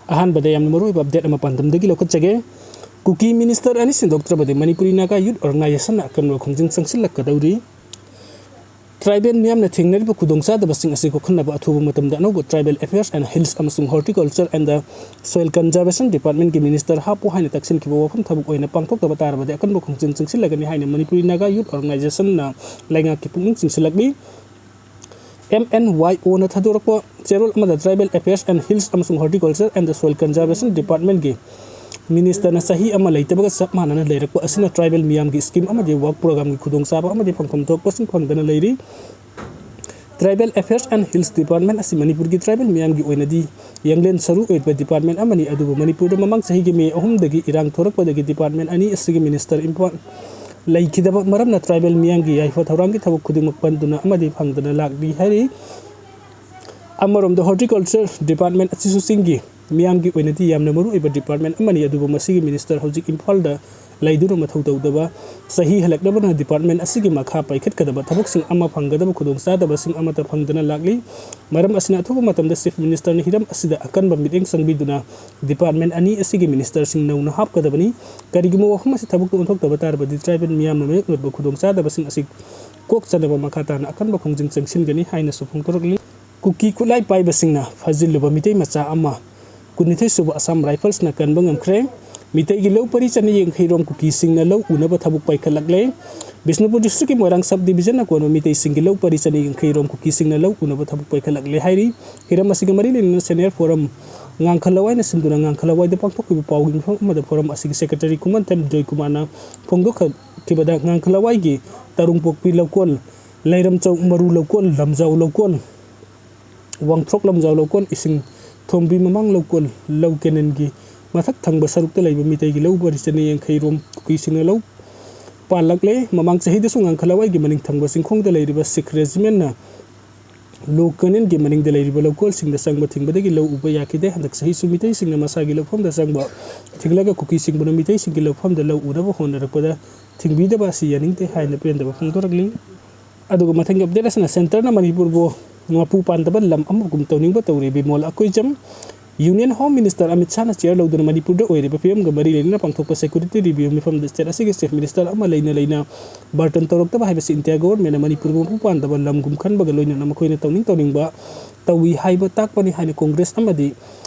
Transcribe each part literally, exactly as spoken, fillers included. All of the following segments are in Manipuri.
ꯑꯍꯥꯟꯕꯗ ꯌꯥꯝꯅ ꯃꯔꯨꯑꯣꯏꯕ ꯑꯞꯗꯦꯠ ꯑꯃ ꯄꯥꯟꯗꯝꯗꯒꯤ ꯂꯧꯈꯠꯆꯒꯦ꯫ ꯀꯨꯀꯤ ꯃꯤꯅꯤꯁꯇꯔ ꯑꯅꯤ ꯁꯤꯟꯗꯣꯛꯇ꯭ꯔꯕꯗꯤ ꯃꯅꯤꯄꯨꯔꯤ ꯅꯥꯒꯥ ꯌꯨꯠ ꯑꯣꯔꯒꯅꯥꯏꯖꯦꯁꯟꯅ ꯑꯀꯟꯕ ꯈꯣꯡꯖꯪ ꯆꯪꯁꯤꯜꯂꯛꯀꯗꯧꯔꯤ꯫ ꯇ꯭ꯔꯥꯏꯕꯦꯜ ꯃꯤꯌꯥꯝꯅ ꯊꯦꯡꯅꯔꯤꯕ ꯈꯨꯗꯣꯡꯆꯥꯗꯕꯁꯤꯡ ꯑꯁꯤ ꯀꯣꯛꯍꯟꯅꯕ ꯑꯊꯨꯕ ꯃꯇꯝꯗ ꯑꯅꯧꯕ Tribal Affairs and Hills ꯑꯃꯁꯨꯡ Horticulture and the Soil Conservation Departmentꯀꯤ ꯃꯤꯅꯤꯁꯇꯔ ꯍꯥꯞꯄꯨ ꯍꯥꯏꯅ ꯇꯛꯁꯤꯟꯈꯤꯕ ꯋꯥꯐꯝ ꯊꯕꯛ ꯑꯣꯏꯅ ꯄꯥꯡꯊꯣꯛꯇꯕ ꯇꯥꯔꯕꯗꯤ ꯑꯀꯟꯕ ꯈꯣꯡꯖꯪ ꯆꯪꯁꯤꯜꯂꯒꯅꯤ ꯍꯥꯏꯅ ꯃꯅꯤꯄꯨꯔꯤ ꯅꯥꯒꯥ ꯌꯨꯠ ꯑꯣꯔꯒꯅꯥꯏꯖꯦꯁꯟꯅ ꯂꯩꯉꯥꯛꯀꯤ ꯄꯨꯛꯅꯤꯡ ꯆꯤꯡꯁꯤꯜꯂꯛꯂꯤ꯫ MNYOꯅ ꯊꯥꯗꯣꯔꯛꯄ ꯆꯦꯔꯣꯜ ꯑꯃꯗ Tribal Affairs and Hills ꯑꯃꯁꯨꯡ Horticulture and the Soil Conservation Departmentꯀꯤ ꯃꯤꯅꯤꯁꯇꯔꯅ ꯆꯍꯤ ꯑꯃ ꯂꯩꯇꯕꯒ ꯆꯞ ꯃꯥꯟꯅꯅ ꯂꯩꯔꯛꯄ ꯑꯁꯤꯅ ꯇ꯭ꯔꯥꯏꯕꯦꯜ ꯃꯤꯌꯥꯝꯒꯤ ꯁ꯭ꯀꯤꯝ ꯑꯃꯗꯤ ꯋꯥꯔꯛ ꯄ꯭ꯔꯣꯒ꯭ꯔꯥꯝꯒꯤ ꯈꯨꯗꯣꯡꯆꯥꯕ ꯑꯃꯗꯤ ꯐꯪꯐꯝ ꯊꯣꯛꯄꯁꯤꯡ ꯐꯪꯗꯅ ꯂꯩꯔꯤ꯫ Tribal Affairs and Hills Department ꯑꯁꯤ ꯃꯅꯤꯄꯨꯔꯒꯤ ꯇ꯭ꯔꯥꯏꯕꯦꯜ ꯃꯤꯌꯥꯝꯒꯤ ꯑꯣꯏꯅꯗꯤ ꯌꯥꯡꯂꯦꯟ ꯁꯔꯨ ꯑꯣꯏꯕ ꯗꯤꯄꯥꯔꯠꯃꯦꯟ ꯑꯃꯅꯤ, ꯑꯗꯨꯕꯨ ꯃꯅꯤꯄꯨꯔꯗ ꯃꯃꯥꯡ ꯆꯍꯤꯒꯤ ꯃꯦ ꯑꯍꯨꯝꯗꯒꯤ ꯏꯔꯥꯡ ꯊꯣꯔꯛꯄꯗꯒꯤ ꯗꯤꯄꯥꯔꯠꯃꯦꯟ ꯑꯅꯤ ꯑꯁꯤꯒꯤ ꯃꯤꯅꯤꯁꯇꯔ ꯏꯝꯐꯥꯜ ꯂꯩꯈꯤꯗꯕ ꯃꯔꯝꯅ ꯇ꯭ꯔꯥꯏꯕꯦꯜ ꯃꯤꯌꯥꯝꯒꯤ ꯌꯥꯏꯐ ꯊꯧꯔꯥꯡꯒꯤ ꯊꯕꯛ ꯈꯨꯗꯤꯡꯃꯛ ꯄꯟꯗꯨꯅ ꯑꯃꯗꯤ ꯐꯪꯗꯅ ꯂꯥꯛꯂꯤ ꯍꯥꯏꯔꯤ꯫ ꯑꯃꯔꯣꯝꯗ ꯍꯣꯔꯇꯤꯀꯜꯆꯔ ꯗꯤꯄꯥꯔꯠꯃꯦꯟ ꯑꯁꯤꯁꯨ ꯆꯤꯡꯒꯤ ꯃꯤꯌꯥꯝꯒꯤ ꯑꯣꯏꯅꯗꯤ ꯌꯥꯝꯅ ꯃꯔꯨꯑꯣꯏꯕ ꯗꯤꯄꯥꯔꯠꯃꯦꯟ ꯑꯃꯅꯤ, ꯑꯗꯨꯕꯨ ꯃꯁꯤꯒꯤ ꯃꯤꯅꯤꯁꯇꯔ ꯍꯧꯖꯤꯛ ꯏꯝꯐꯥꯜꯗ ꯂꯩꯗꯨꯅ ꯃꯊꯧ ꯇꯧꯗꯕ, ꯆꯍꯤ ꯍꯜꯂꯛꯂꯕꯅ ꯗꯤꯄꯥꯔꯠꯃꯦꯟ ꯑꯁꯤꯒꯤ ꯃꯈꯥ ꯄꯥꯏꯈꯠꯀꯗꯕ ꯊꯕꯛꯁꯤꯡ ꯑꯃ ꯐꯪꯒꯗꯕ ꯈꯨꯗꯣꯡꯆꯥꯗꯕꯁꯤꯡ ꯑꯃꯠꯇ ꯐꯪꯗꯅ ꯂꯥꯛꯂꯤ꯫ ꯃꯔꯝ ꯑꯁꯤꯅ ꯑꯊꯨꯕ ꯃꯇꯝꯗ ꯆꯤꯐ ꯃꯤꯅꯤꯁꯇꯔꯅ ꯍꯤꯔꯝ ꯑꯁꯤꯗ ꯑꯀꯟꯕ ꯃꯤꯠꯌꯦꯡ ꯆꯪꯕꯤꯗꯨꯅ ꯗꯤꯄꯥꯔꯠꯃꯦꯟ ꯑꯅꯤ ꯑꯁꯤꯒꯤ ꯃꯤꯅꯤꯁꯇꯔꯁꯤꯡ ꯅꯧꯅ ꯍꯥꯞꯀꯗꯕꯅꯤ꯫ ꯀꯔꯤꯒꯨꯝꯕ ꯋꯥꯐꯝ ꯑꯁꯤ ꯊꯕꯛꯇ ꯑꯣꯟꯊꯣꯛꯇꯕ ꯇꯥꯔꯕꯗꯤ ꯇ꯭ꯔꯥꯏꯕꯦꯜ ꯃꯤꯌꯥꯝꯅ ꯃꯥꯌꯣꯛꯅꯔꯤꯕ ꯈꯨꯗꯣꯡꯆꯥꯗꯕꯁꯤꯡ ꯑꯁꯤ ꯀꯣꯛꯆꯅꯕ ꯃꯈꯥ ꯇꯥꯅ ꯑꯀꯟꯕ ꯈꯣꯡꯖꯪ ꯆꯪꯁꯤꯟꯒꯅꯤ ꯍꯥꯏꯅꯁꯨ ꯐꯣꯡꯗꯣꯔꯛꯂꯤ꯫ ꯀꯨꯀꯤ ꯈꯨꯠꯂꯥꯏ ꯄꯥꯏꯕꯁꯤꯡꯅ ꯐꯥꯖꯤꯜꯂꯨꯕ ꯃꯤꯇꯩ ꯃꯆꯥ ꯑꯃ ꯀꯨꯟꯅꯤꯊꯣꯏ ꯁꯨꯕ ꯑꯁꯥꯝ ꯔꯥꯏꯐꯜꯁꯅ ꯀꯟꯕ ꯉꯝꯈ꯭ꯔꯦ꯫ ꯃꯤꯇꯩꯒꯤ ꯂꯧ ꯄꯔꯤ ꯆꯅꯤ ꯌꯥꯡꯈꯩ ꯔꯣꯝ ꯀꯨꯀꯤꯁꯤꯡꯅ ꯂꯧ ꯎꯅꯕ ꯊꯕꯛ ꯄꯥꯏꯈꯠꯂꯛꯂꯦ꯫ ꯕꯤꯁꯅꯨꯄꯨꯔ ꯗꯤꯁꯇ꯭ꯔꯤꯛꯀꯤ ꯃꯣꯏꯔꯥꯡ ꯁꯕ ꯗꯤꯕꯤꯖꯟꯅ ꯀꯣꯟꯕ ꯃꯤꯇꯩꯁꯤꯡꯒꯤ ꯂꯧ ꯄꯔꯤ ꯆꯅꯤ ꯌꯥꯡꯈꯩ ꯔꯣꯝ ꯀꯨꯀꯤꯁꯤꯡꯅ ꯂꯧ ꯎꯅꯕ ꯊꯕꯛ ꯄꯥꯏꯈꯠꯂꯛꯂꯦ ꯍꯥꯏꯔꯤ꯫ ꯍꯤꯔꯝ ꯑꯁꯤꯒ ꯃꯔꯤ ꯂꯩꯅꯅ ꯁꯦꯅꯤꯌꯔ ꯐꯣꯔꯝ ꯉꯥꯡꯈ ꯂꯋꯥꯏꯅ ꯁꯤꯟꯗꯨꯅ ꯉꯥꯡꯈ ꯂꯋꯥꯏꯗ ꯄꯥꯡꯊꯣꯛꯈꯤꯕ ꯄꯥꯎꯒꯤ ꯃꯤꯐꯝ ꯑꯃꯗ ꯐꯣꯔꯝ ꯑꯁꯤꯒꯤ ꯁꯦꯀ꯭ꯔꯦꯇꯔꯤ ꯈꯨꯃꯟꯊꯦꯝ ꯖꯣꯏꯀꯨꯃꯥꯔꯅ ꯐꯣꯡꯗꯣꯛꯈꯤꯕꯗ ꯉꯥꯡꯈ ꯂꯋꯥꯏꯒꯤ ꯇꯔꯨꯡꯄꯣꯛꯄꯤ ꯂꯧꯀꯣꯜ, ꯂꯩꯔꯝꯆꯧ ꯃꯔꯨ ꯂꯧꯀꯣꯜ, ꯂꯝꯖꯥꯎ ꯂꯧꯀꯣꯜ, ꯋꯥꯡꯊ꯭ꯔꯣꯛ ꯂꯝꯖꯥꯎ ꯂꯧꯀꯣꯜ, ꯏꯁꯤꯡ ꯊꯣꯝꯕꯤ ꯃꯃꯥꯡ ꯂꯧꯀꯣꯜ, ꯂꯧ ꯀꯦꯅꯦꯜꯒꯤ ꯃꯊꯛ ꯊꯪꯕ ꯁꯔꯨꯛꯇ ꯂꯩꯕ ꯃꯤꯇꯩꯒꯤ ꯂꯧ ꯄꯔꯤ ꯆꯅꯤ ꯌꯥꯡꯈꯩ ꯔꯣꯝ ꯀꯨꯀꯤꯁꯤꯡꯅ ꯂꯧ ꯄꯥꯜꯂꯛꯂꯦ꯫ ꯃꯃꯥꯡ ꯆꯍꯤꯗꯁꯨ ꯉꯥꯡꯈ ꯂꯋꯥꯏꯒꯤ ꯃꯅꯤꯡ ꯊꯪꯕ ꯆꯤꯡꯈꯣꯡꯗ ꯂꯩꯔꯤꯕ ꯁꯤꯈ ꯔꯦꯖꯤꯃꯦꯟꯅ ꯂꯣ ꯀꯦꯅꯦꯜꯒꯤ ꯃꯅꯤꯡꯗ ꯂꯩꯔꯤꯕ ꯂꯧꯀꯣꯜꯁꯤꯡꯗ ꯆꯪꯕ ꯊꯤꯡꯕꯗꯒꯤ ꯂꯧ ꯎꯕ ꯌꯥꯈꯤꯗꯦ꯫ ꯍꯟꯗꯛ ꯆꯍꯤꯁꯨ ꯃꯤꯇꯩꯁꯤꯡꯅ ꯃꯁꯥꯒꯤ ꯂꯧꯐꯝꯗ ꯆꯪꯕ ꯊꯤꯡꯂꯒ ꯀꯨꯀꯤꯁꯤꯡꯕꯨꯅ ꯃꯤꯇꯩꯁꯤꯡꯒꯤ ꯂꯧꯐꯝꯗ ꯂꯧ ꯎꯅꯕ ꯍꯣꯠꯅꯔꯛꯄꯗ ꯊꯤꯡꯕꯤꯗꯕ ꯑꯁꯤ ꯌꯥꯅꯤꯡꯗꯦ ꯍꯥꯏꯅ ꯄꯦꯟꯗꯕ ꯐꯣꯡꯗꯣꯔꯛꯂꯤ꯫ ꯑꯗꯨꯒ ꯃꯊꯪꯒꯤ ꯑꯞꯗꯦꯠ ꯑꯁꯤꯅ ꯁꯦꯟꯇꯔꯅ ꯃꯅꯤꯄꯨꯔꯕꯨ ꯃꯄꯨ ꯄꯥꯟꯗꯕ ꯂꯝ ꯑꯃꯒꯨꯝ ꯇꯧꯅꯤꯡꯕ ꯇꯧꯔꯤ꯫ Bimol Akoijam Union Home Minister Amit Shahꯅ chair ꯂꯧꯗꯨꯅ ꯃꯅꯤꯄꯨꯔꯗ ꯑꯣꯏꯔꯤꯕ ꯐꯤꯕꯝꯒ ꯃꯔꯤ ꯂꯩꯅꯅ ꯄꯥꯡꯊꯣꯛꯄ security review ꯃꯤꯐꯝꯗ state ꯑꯁꯤꯒꯤ Chief Minister ꯑꯃ ꯂꯩꯅ ꯂꯩꯅ bargain ꯇꯧꯔꯛꯇꯕ ꯍꯥꯏꯕꯁꯤ India governmentꯅ ꯃꯅꯤꯄꯨꯔꯕꯨ ꯃꯄꯨ ꯄꯥꯟꯗꯕ ꯂꯝꯒꯨꯝ ꯈꯟꯕꯒ ꯂꯣꯏꯅꯅ ꯃꯈꯣꯏꯅ ꯇꯧꯅꯤꯡ ꯇꯧꯅꯤꯡꯕ ꯇꯧꯏ ꯍꯥꯏꯕ ꯇꯥꯛꯄꯅꯤ ꯍꯥꯏꯅ Congress ꯑꯃꯗꯤ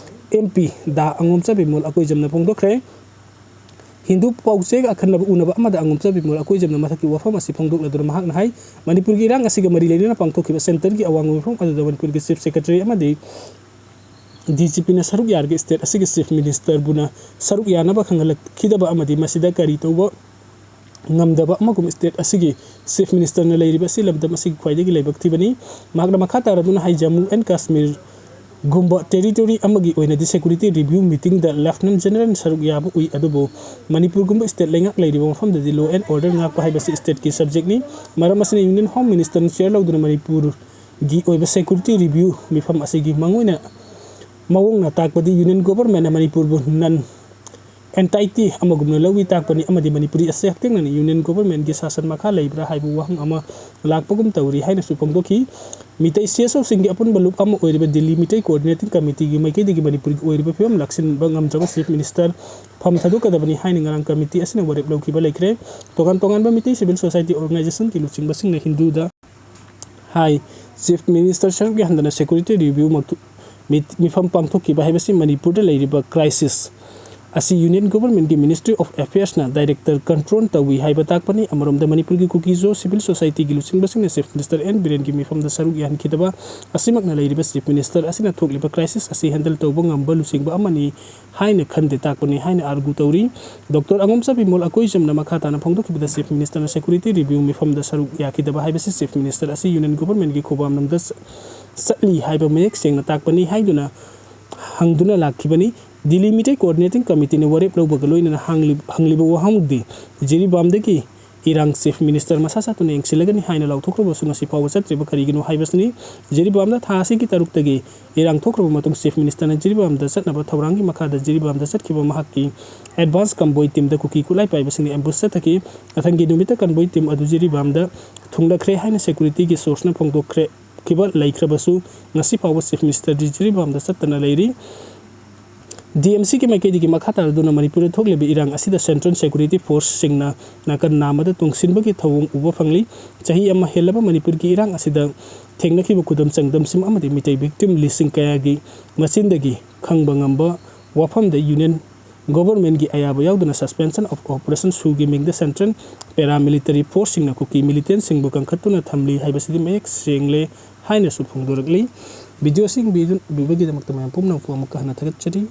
M P ꯗꯥ ꯑꯉꯣꯝꯆꯥ ꯕꯤꯃꯣꯜ ꯑꯀꯣꯏꯖꯝꯅ ꯐꯣꯡꯗꯣꯛꯈ꯭ꯔꯦ꯫ ꯍꯤꯟꯗꯨ ꯄꯥꯎꯆꯦꯒ ꯑꯈꯟꯅꯕ ꯎꯅꯕ ꯑꯃꯗ ꯑꯉꯣꯝꯆꯥ ꯕꯤꯃꯣꯜ ꯑꯀꯣꯏꯖꯝꯅ ꯃꯊꯛꯀꯤ ꯋꯥꯐꯝ ꯑꯁꯤ ꯐꯣꯡꯗꯣꯛꯂꯗꯨꯅ ꯃꯍꯥꯛꯅ ꯍꯥꯏ, ꯃꯅꯤꯄꯨꯔꯒꯤ ꯏꯔꯥꯡ ꯑꯁꯤꯒ ꯃꯔꯤ ꯂꯩꯅꯅ ꯄꯥꯡꯊꯣꯛꯈꯤꯕ centreꯒꯤ ꯑꯋꯥꯡꯕ ꯃꯤꯐꯝ ꯑꯗꯨꯗ ꯃꯅꯤꯄꯨꯔꯒꯤ Chief Secretary ꯑꯃꯗꯤ D G Pꯅ ꯁꯔꯨꯛ ꯌꯥꯔꯒ state ꯑꯁꯤꯒꯤ Chief Ministerꯕꯨꯅ ꯁꯔꯨꯛ ꯌꯥꯅꯕ ꯈꯪꯍꯜꯂꯛꯈꯤꯗꯕ ꯑꯃꯗꯤ ꯃꯁꯤꯗ ꯀꯔꯤ ꯇꯧꯕ ꯉꯝꯗꯕ ꯑꯃꯒꯨꯝ state ꯑꯁꯤꯒꯤ Chief Ministerꯅ ꯂꯩꯔꯤꯕ ꯑꯁꯤ ꯂꯝꯗꯝ ꯑꯁꯤꯒꯤ ꯈ꯭ꯋꯥꯏꯗꯒꯤ ꯂꯥꯏꯕꯛ ꯊꯤꯕꯅꯤ꯫ ꯃꯍꯥꯛꯅ ꯃꯈꯥ ꯇꯥꯔꯗꯨꯅ ꯍꯥꯏ, ꯖꯝꯃꯨ and ꯀꯥꯁꯃꯤꯔꯒꯨꯝꯕ territory ꯑꯃꯒꯤ ꯑꯣꯏꯅꯗꯤ security review meetingꯗ Lieutenant General ꯁꯔꯨꯛ ꯌꯥꯕ ꯎꯏ, ꯑꯗꯨꯕꯨ ꯃꯅꯤꯄꯨꯔꯒꯨꯝꯕ state ꯂꯩꯉꯥꯛ ꯂꯩꯔꯤꯕ ꯃꯐꯝꯗꯗꯤ law and order ꯉꯥꯛꯄ ꯍꯥꯏꯕꯁꯤ stateꯀꯤ subjectꯅꯤ꯫ ꯃꯔꯝ ꯑꯁꯤꯅ Union Home Ministerꯅ chair ꯂꯧꯗꯨꯅ ꯃꯅꯤꯄꯨꯔꯒꯤ ꯑꯣꯏꯕ security review ꯃꯤꯐꯝ ꯑꯁꯤꯒꯤ ꯃꯉꯣꯏꯅ ꯃꯑꯣꯡꯅ ꯇꯥꯛꯄꯗꯤ Union Governmentꯅ ꯃꯅꯤꯄꯨꯔꯕꯨ non entity ꯑꯃꯒꯨꯝꯅ ꯂꯧꯏ ꯇꯥꯛꯄꯅꯤ ꯑꯃꯗꯤ ꯃꯅꯤꯄꯨꯔꯤ ꯑꯁꯤ ꯍꯛꯊꯦꯡꯅꯅ Union Governmentꯀꯤ ꯁꯥꯁꯟ ꯃꯈꯥ ꯂꯩꯕ꯭ꯔꯥ ꯍꯥꯏꯕ ꯋꯥꯍꯪ ꯑꯃ ꯂꯥꯛꯄꯒꯨꯝ ꯇꯧꯔꯤ ꯍꯥꯏꯅꯁꯨ ꯐꯣꯡꯗꯣꯛꯈꯤ꯫ ꯃꯤꯇꯩ C S Oꯁꯤꯡꯒꯤ ꯑꯄꯨꯟꯕ ꯂꯨꯞ ꯑꯃ ꯑꯣꯏꯔꯤꯕ Delhi ꯃꯤꯇꯩ Coordinating Committeeꯒꯤ ꯃꯥꯏꯀꯩꯗꯒꯤ ꯃꯅꯤꯄꯨꯔꯒꯤ ꯑꯣꯏꯔꯤꯕ ꯐꯤꯕꯝ ꯂꯥꯛꯁꯤꯟꯕ ꯉꯝꯗ꯭ꯔꯕ Chief Minister ꯐꯝ ꯊꯥꯗꯣꯛꯀꯗꯕꯅꯤ ꯍꯥꯏꯅ ꯉꯔꯥꯡ committee ꯑꯁꯤꯅ ꯋꯥꯔꯦꯞ ꯂꯧꯈꯤꯕ ꯂꯩꯈ꯭ꯔꯦ꯫ ꯇꯣꯉꯥꯟ ꯇꯣꯉꯥꯟꯕ ꯃꯤꯇꯩ civil society organizationꯒꯤ ꯂꯨꯆꯤꯡꯕꯁꯤꯡꯅ ꯍꯤꯟꯗꯨꯗ ꯍꯥꯏ, Chief Minister ꯁꯔꯨꯛ ꯌꯥꯍꯟꯗꯅ security review ꯃꯛ-, ꯃꯤꯠ-, ꯃꯤꯐꯝ ꯄꯥꯡꯊꯣꯛꯈꯤꯕ ꯍꯥꯏꯕꯁꯤ ꯃꯅꯤꯄꯨꯔꯗ ꯂꯩꯔꯤꯕ crisis ꯑꯁꯤ Union Governmentꯀꯤ Ministry of Affairsꯅ direct control ꯇꯧꯏ ꯍꯥꯏꯕ ꯇꯥꯛꯄꯅꯤ꯫ ꯑꯃꯔꯣꯝꯗ ꯃꯅꯤꯄꯨꯔꯒꯤ ꯀꯨꯀꯤꯖꯣ civil societyꯒꯤ ꯂꯨꯆꯤꯡꯕꯁꯤꯡꯅ Chief Minister N ꯕꯤꯔꯦꯟꯒꯤ ꯃꯤꯐꯝꯗ ꯁꯔꯨꯛ ꯌꯥꯍꯟꯈꯤꯗꯕ ꯑꯁꯤꯃꯛꯅ ꯂꯩꯔꯤꯕ Chief Minister ꯑꯁꯤꯅ ꯊꯣꯛꯂꯤꯕ crisis ꯑꯁꯤ handle ꯇꯧꯕ ꯉꯝꯕ ꯂꯨꯆꯤꯡꯕ ꯑꯃꯅꯤ ꯍꯥꯏꯅ ꯈꯟꯗꯦ ꯇꯥꯛꯄꯅꯤ ꯍꯥꯏꯅ argue ꯇꯧꯔꯤ꯫ Doctor ꯑꯉꯣꯝꯆꯥ ꯕꯤꯃꯣꯜ ꯑꯀꯣꯏꯖꯝꯅ ꯃꯈꯥ ꯇꯥꯅ ꯐꯣꯡꯗꯣꯛꯈꯤꯕꯗ Chief Ministerꯅ security review ꯃꯤꯐꯝꯗ ꯁꯔꯨꯛ ꯌꯥꯈꯤꯗꯕ ꯍꯥꯏꯕꯁꯤ Chief Minister ꯑꯁꯤ Union Governmentꯀꯤ ꯈꯨꯕꯥꯝꯅꯨꯡꯗ ꯆ-, ꯆꯠꯂꯤ ꯍꯥꯏꯕ ꯃꯌꯦꯛ ꯁꯦꯡꯅ ꯇꯥꯛꯄꯅꯤ ꯍꯥꯏꯗꯨꯅ ꯍꯪꯗꯨꯅ ꯂꯥꯛꯈꯤꯕꯅꯤ꯫ Delhi ꯃꯤꯇꯩ Coordinating Committeeꯅ ꯋꯥꯔꯦꯞ ꯂꯧꯕꯒ ꯂꯣꯏꯅꯅ ꯍꯥꯡꯂꯤ-, ꯍꯪꯂꯤꯕ ꯋꯥꯍꯪꯗꯤ ꯖꯤꯔꯤꯕꯥꯝꯗꯒꯤ ꯏꯔꯥꯡ Chief Minister ꯃꯁꯥ ꯆꯠꯇꯨꯅ ꯌꯦꯡꯁꯤꯜꯂꯒꯅꯤ ꯍꯥꯏꯅ ꯂꯥꯎꯊꯣꯛꯈ꯭ꯔꯕꯁꯨ ꯉꯁꯤ ꯐꯥꯎꯕ ꯆꯠꯇ꯭ꯔꯤꯕ ꯀꯔꯤꯒꯤꯅꯣ ꯍꯥꯏꯕꯁꯤꯅꯤ꯫ ꯖꯤꯔꯤꯕꯥꯝꯗ ꯊꯥ ꯑꯁꯤꯒꯤ ꯇꯔꯨꯛꯇꯒꯤ ꯏꯔꯥꯡ ꯊꯣꯛꯈ꯭ꯔꯕ ꯃꯇꯨꯡ Chief Ministerꯅ ꯖꯤꯔꯤꯕꯥꯝꯗ ꯆꯠꯅꯕ ꯊꯧꯔꯥꯡꯒꯤ ꯃꯈꯥꯗ ꯖꯤꯔꯤꯕꯥꯝꯗ ꯆꯠꯈꯤꯕ ꯃꯍꯥꯛꯀꯤ advance convoy teamꯗ ꯀꯨꯀꯤ ꯈꯨꯠꯂꯥꯏ ꯄꯥꯏꯕꯁꯤꯡꯅ ambush ꯆꯠꯊꯈꯤ꯫ ꯃꯊꯪꯒꯤ ꯅꯨꯃꯤꯠꯇ convoy team ꯑꯗꯨ ꯖꯤꯔꯤꯕꯥꯝꯗ ꯊꯨꯡꯂꯈ꯭ꯔꯦ ꯍꯥꯏꯅ securityꯒꯤ sourceꯅ ꯐꯣꯡꯗꯣꯛꯈ꯭ꯔꯦ꯫ ꯈꯤꯕ ꯂꯩꯈ꯭ꯔꯕꯁꯨ ꯉꯁꯤ ꯐꯥꯎꯕ Chief Ministerꯗꯤ ꯖꯤꯔꯤꯕꯥꯝꯗ ꯆꯠꯇꯅ ꯂꯩꯔꯤ꯫ DMCꯒꯤ ꯃꯥꯏꯀꯩꯗꯒꯤ ꯃꯈꯥ ꯇꯥꯔꯗꯨꯅ ꯃꯅꯤꯄꯨꯔꯗ ꯊꯣꯛꯂꯤꯕ ꯏꯔꯥꯡ ꯑꯁꯤꯗ Central Security Forceꯁꯤꯡꯅ ꯅꯥꯀꯟ ꯅꯥꯝꯃꯗ ꯇꯨꯡꯁꯤꯟꯕꯒꯤ ꯊꯧꯑꯣꯡ ꯎꯕ ꯐꯪꯂꯤ꯫ ꯆꯍꯤ ꯑꯃ ꯍꯦꯜꯂꯕ ꯃꯅꯤꯄꯨꯔꯒꯤ ꯏꯔꯥꯡ ꯑꯁꯤꯗ ꯊꯦꯡꯅꯈꯤꯕ ꯈꯨꯗꯝ ꯆꯥꯡꯗꯝꯁꯤꯡ ꯑꯃꯗꯤ ꯃꯤꯇꯩ victim listꯁꯤꯡ ꯀꯌꯥꯒꯤ ꯃꯆꯤꯟꯗꯒꯤ ꯈꯪꯕ ꯉꯝꯕ ꯋꯥꯐꯝꯗ Union Governmentꯀꯤ ꯑꯌꯥꯕ ꯌꯥꯎꯗꯅ Suspension of Operations ꯁꯨꯒꯤ ꯃꯤꯡꯗ Central Paramilitary Forceꯁꯤꯡꯅ ꯀꯨꯀꯤ militantꯁꯤꯡꯕꯨ ꯀꯟꯈꯠꯇꯨꯅ ꯊꯝꯂꯤ ꯍꯥꯏꯕꯁꯤꯗꯤ ꯃꯌꯦꯛ ꯁꯦꯡꯂꯦ ꯍꯥꯏꯅꯁꯨ ꯐꯣꯡꯗꯣꯔꯛꯂꯤ꯫ Videoꯁꯤ ꯌꯦꯡꯕꯤꯗꯨ-, ꯌꯦꯡꯕꯤꯕꯒꯤꯗꯃꯛꯇ ꯃꯌꯥꯝ ꯄꯨꯝꯅꯃꯛꯄꯨ ꯑꯃꯨꯛꯀ ꯍꯟꯅ ꯊꯥꯒꯠꯆꯔꯤ꯫